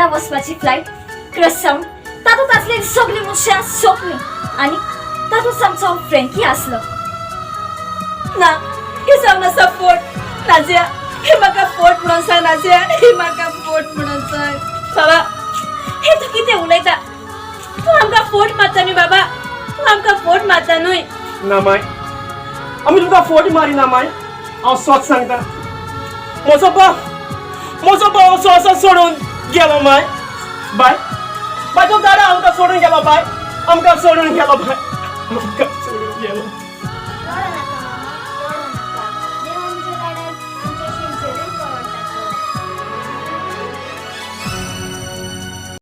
Canada वचपाची flight crush जावन तातूंत आसलेली सगळीं मनशां सोंपलीं आनी तातूंत आमचो फ्रँकी आसलो. ना, ही जावन आसा फोट. नाजिया, हे म्हाका फोट म्हणून सांग. नाजिया, हे म्हाका फोट म्हणून सांग. बाबा, हे तूं कितें उलयता? तूं आमकां फोट मारता न्हय बाबा? तूं आमकां फोट मारता न्हय? ना माय, आमी तुमकां फोट मारिना माय. हांव सत सांगता. म्हजो बाप, म्हजो भाव असो असो सोडून गेलो माय. बाय, बाय, तो दादा आमकां सोडून गेलो. बाय, आमकां सोडून गेलो. बाय, आमकां सोडून गेलो.